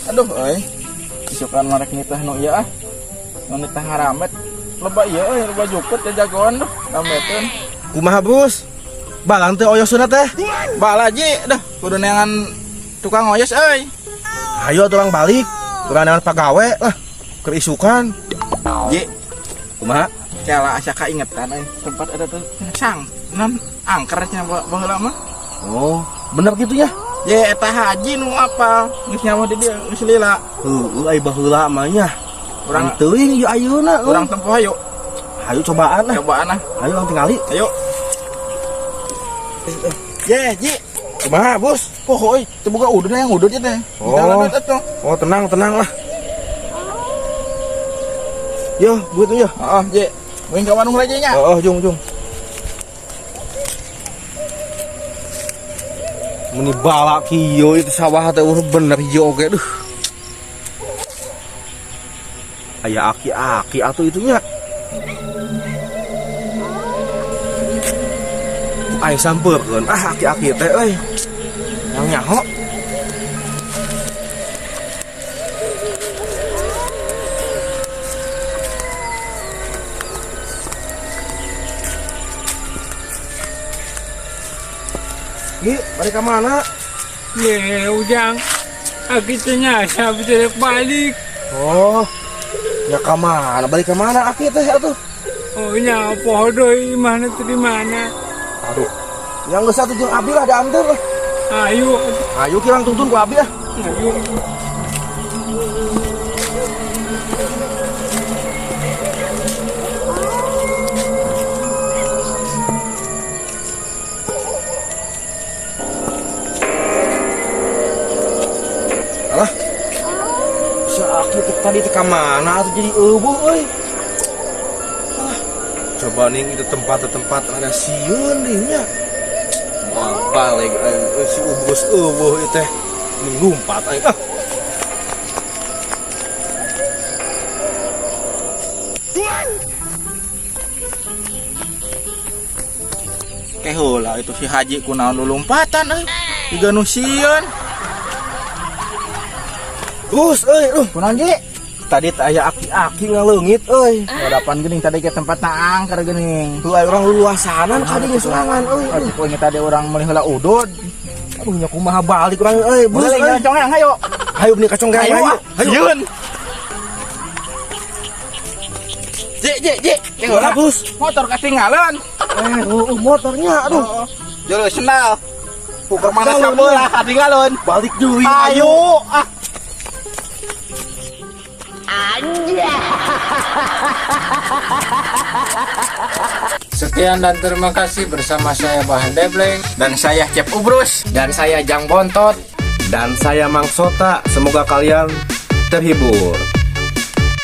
Aduh euy. Isukan marek nitah nu ieu ah. Nu nitah ngaramet. Loba ieu euy, loba jukut ya jagoan duh, rameteun. Kumaha, Bos? Balang teh oyosna teh. Bala ji, dah kudu neangan tukang oyos euy. Ayo atuh urang balik. Urang neangan pagawe lah. Keur isukan. Ji, Kumaha? Kela asa kaingetan euy, tempat ada tuh sang, non angker cenah baheula mah. Oh, bener gitu ya? Ye eta haji nu apal, geus nyawa di dieu, geus lila. Heueuh ai baheula mah nya. Urang Urang teuing ieu ayeuna. Urang tempo hayu. Hayu cobaan lah. Cobaan ah. Ayo urang tingali. Ayo. Ye, Ji. Kumaha, Bos? Poho euy, teu boga udud yang udud ieu teh. Oh. Jalan atuh. Oh, tenang, tenang lah. Yo, buat yo. Heeh, Ji. Wing ka warung lagi nya. Oh, jung, jung. Meni balak kieu itu sawah teh bener hijau oge duh. Aya aki-aki atuh itunya. Aing sampeurkeun ah aki-aki teh euy. Yang nyaho. Gi, balik ke mana? Ye, Ujang. Aki teh nyasa bisa balik. Oh, ya ke mana? Balik ke mana aki teh atuh? Oh nya poho deui imahna teh di mana? Aduh, yang geus atuh jeung abi lah diantar lah. Ayo, Ayo kirang tuntun ku abi ah. Ayo. Alah. Si aki teh tadi teh ka mana atuh jadi eueuh euy. Alah, coba nih itu tempat-tempat ada sieun deui nya. Moal balik aing euy si Ubus eueuh ieu teh. Mending lumpat aing ah. Ke heula itu si Haji kunaon lulumpatan euy. Jiga nu sieun. Bus euy, duh. Kunaon Ji? Tadi teh aya aki-aki ngaleungit euy. Hadapan geuning tadi ke tempat angker geuning. Tuh aya urang luluasanan ka dieu sorangan euy. Oh, cek urang tadi urang meuli heula udud. Aduh nya kumaha balik urang euy, bus Boleh euy. jalan congeng ayo. Hayu benih ka congeng Ayo, hayu. ah. Hayu. Sieun. Ji, Ji, Ji. Ke heula. Kumaha, Bus? Motor ketinggalan. Eh, motornya aduh. Jero sendal. Buka Mana sabelah ketinggalan. Balik deui. Ayo, ah. Sekian dan terima kasih bersama saya Bahan Debleng. Dan saya Cep Ubrus. Dan saya Jang Bontot. Dan saya Mang Sota, semoga kalian terhibur.